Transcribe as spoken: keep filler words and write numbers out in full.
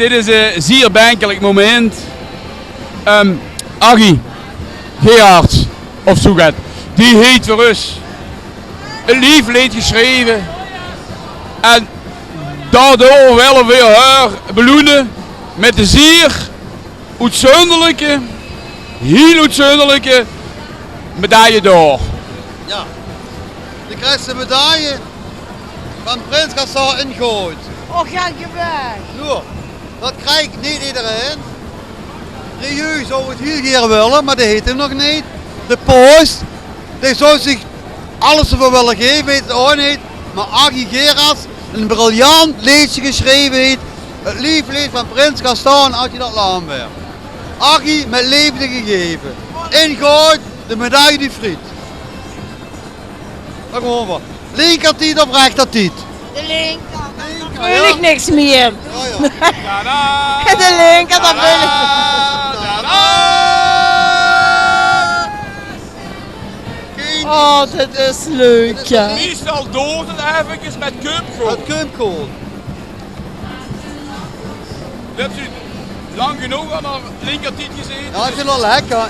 Dit is e zier benkelik moment. Ehm Aggie Gerards, of zoe get, die heet veur us e leefleed gesjreve. En daodoor wille veer häör beloene mit de zier oetzunderlike, hiel oetzunderlike medaille d'or. Jao, de kriegs de medaille van prins Gaston in goud. Och, jao, geweldig. Noe, dat krieg neet ederein. Rieu zou 't hiel gaer wille, mer dae heet 'm nog neet. De paus, dae zou zich alles d'rveur wille geve, heet 't ouch neet. Mer Aggie Gerards, e briljant leedje gesjreve heet, 't leefleed van prins Gaston en Adjudant Lambert. Aggie, mit leefde gegeve. In goud, de medaille du Friet. Dao gaon v'r veur. Linkertiet of rechtertiet? De linker. Linker, jao. Veul ich niks mieë. Jao, jao. De linker, dan veul ich. Tada! Tada! Oh, dit is leuk, jao. Meistal doort 't effekes mit kump gewoon. Mit kump gewoon. Höbs se lang genóg aan de linkertiet gezete? Jao, ich vinj 't al lekker.